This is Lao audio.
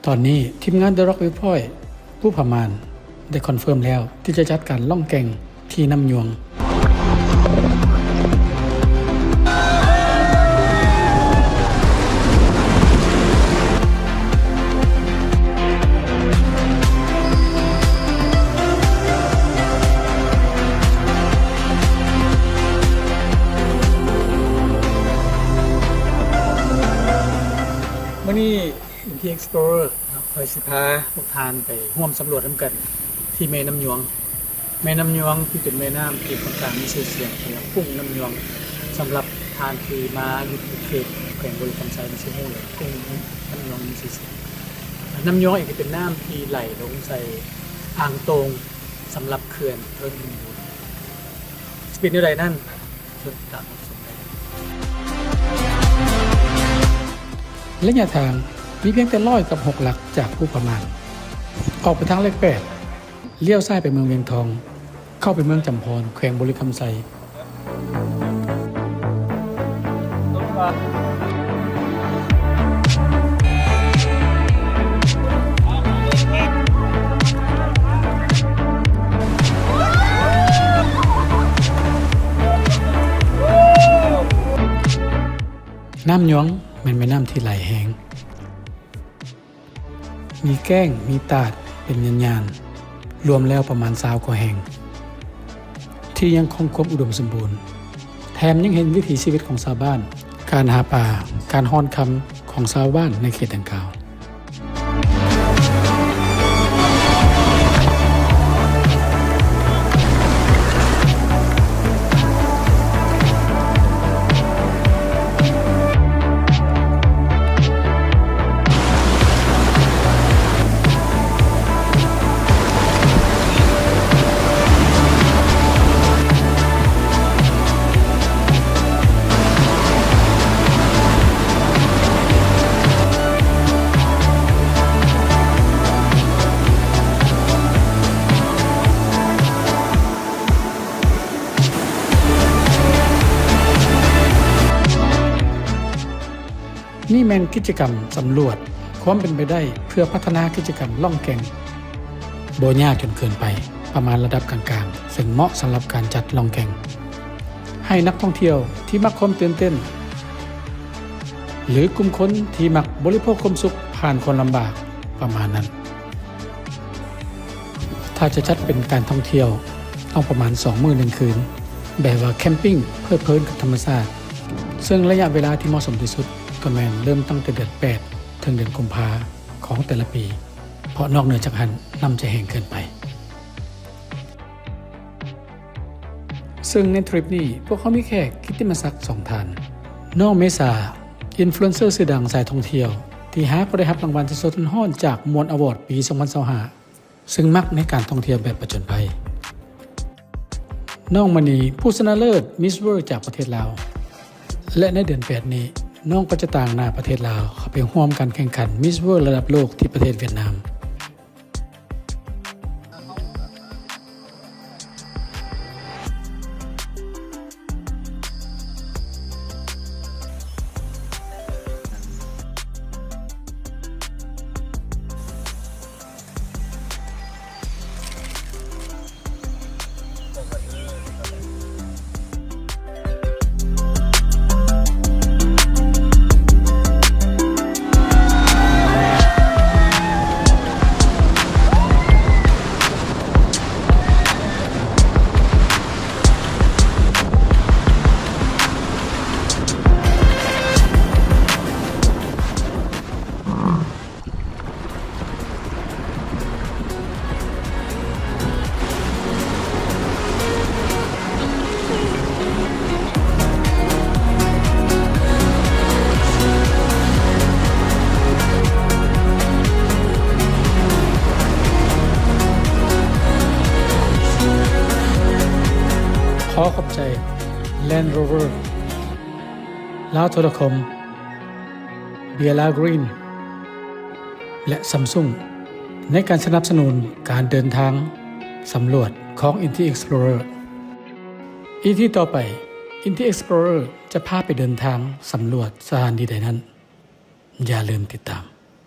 ຕອນນີ້ທີມງານ The Rock Viewpoint ພູຜາມ່ານ ໄດ້ຄອນເຟີມແລ້ວທີ່ຈະຈັດການລ່ອງແກ່ງທີ່ນ້ຳຍວງ. ມື້ນີ້ ອິນທີ Explorer ເນາະ ຂ້ອຍຊິພາພວກທ່ານໄປຮ່ວມສຳຫຼວດນຳກັນທີ່ແມ່ນ້ຳຍວງ. ແມ່ນ້ຳຍວງທີ່ເປັນແມ່ນ້ຳທີ່ຂ້ອນຂ້າງມີຊື່ສຽງສຳລັບປຸ້ງນ້ຳຍວງ. ສຳລັບທ່ານທີ່ມາຢູ່ເຂດແຂວງບໍລິຄຳໄຊ ມັນຊິຮູ້ແຫຼະ ປຸ້ງນ້ຳຍວງມີຊື່ສຽງ. ນ້ຳຍວງເອງກໍເປັນນ້ຳທີ່ໄຫຼລົງໃສ່ອ່າງໂຕ່ງສຳລັບເຂື່ອນເທິນສົມບູນ. ຊິເປັນແນວໃດນັ້ນ ເຊີນຕິດຕາມຮັບຊົມໄດ້. ໄລຍະທາງມີພຽງແຕ່ຮ້ອຍກັບຫົກຫຼັກຈາກພູຜາມ່ານ. ອອກໄປທາງເລກແປດ, ລ້ຽວຊ້າຍໄປເມືອງວຽງທອງ, ເຂົ້າໄປເມືອງຈຳພອນ ແຂວງບໍລິຄຳໄຊ. ນ້ຳຍວງແມ່ນແມ່ນ້ຳທີ່ໄຫຼແຮງ. ມີແກ້ງ ມີຕາດເປັນຍານໆ ລວມແລ້ວປະມານຊາວກວ່າແຫ່ງ ທີ່ຍັງຄົງຄວາມອຸດົມສົມບູນ, ແຖມຍັງເຫັນວິຖີຊີວິດຂອງຊາວບ້ານ, ການຫາປາ, ການຮ່ອນຄຳຂອງຊາວບ້ານໃນເຂດດັ່ງກ່າວ. ນີ້ແມ່ນກິດຈະກຳສຳຫຼວດຄວາມເປັນໄປໄດ້ເພື່ອພັດທະນາກິດຈະກຳລ່ອງແກ່ງ ບໍ່ຍາກຈົນເກີນໄປ, ປະມານລະດັບກາງໆ ເຊິ່ງເໝາະສຳລັບການຈັດລ່ອງແກ່ງ ໃຫ້ນັກທ່ອງທ່ຽວທີ່ມັກຄວາມຕື່ນເຕັ້ນ ຫຼື ກຸ່ມຄົນທີ່ມັກບໍລິໂພກຄວາມສຸກຜ່ານຄວາມລຳບາກ ປະມານນັ້ນ. ຖ້າຈະຈັດເປັນການທ່ອງທ່ຽວ ຕ້ອງປະມານສອງມື້ໜຶ່ງຄືນ ແບບວ່າແຄມປິງເພີດເພີນກັບທຳມະຊາດ, ເຊິ່ງໄລຍະເວລາທີ່ເໝາະສົມທີ່ສຸດກໍແມ່ນເລີ່ມຕັ້ງແຕ່ເດືອນແປດ ເຖິງເດືອນກຸມພາຂອງແຕ່ລະປີ, ເພາະນອກເໜືອຈາກຫັ້ນ ນ້ຳຈະແຫ້ງເກີນໄປ. ເຊິ່ງໃນທຣິບນີ້ ພວກເຮົາມີແຂກກິດຕິມະສັກສອງທ່ານ, ນ້ອງເມສາ, ອິນຟລູເອນເຊີຊື່ດັງສາຍທ່ອງທ່ຽວ ທີ່ຫາກໍໄດ້ຮັບລາງວັນສົດໆຮ້ອນໆຈາກມ່ວນອາວອດປີສອງພັນຊາວຫ້າ ເຊິ່ງມັກໃນການທ່ອງທ່ຽວແບບຜະຈົນໄພ. ນ້ອງມະນີ, ຜູ້ຊະນະເລີດມິສເວີລ໌ຈາກປະເທດລາວ ແລະ ໃນເດືອນແປດນີ້ ນ້ອງກໍຈະຕາງໜ້າປະເທດລາວເຂົ້າໄປຮ່ວມການແຂ່ງຂັນມິສເວີລ໌ລະດັບໂລກທີ່ປະເທດຫວຽດນາມ. ຂໍຂອບໃຈ Land Rover, ລາວໂທລະຄົມ, Bear Grylls ແລະ Samsung ໃນການສະໜັບສະໜູນການເດີນທາງສຳຫຼວດຂອງ Inti Explorer. ອີພີຕໍ່ໄປ Inti Explorer ຈະພາໄປເດີນທາງສຳຫຼວດສະຖານທີ່ໃດນັ້ນ? ຢ່າລືມຕິດຕາມ.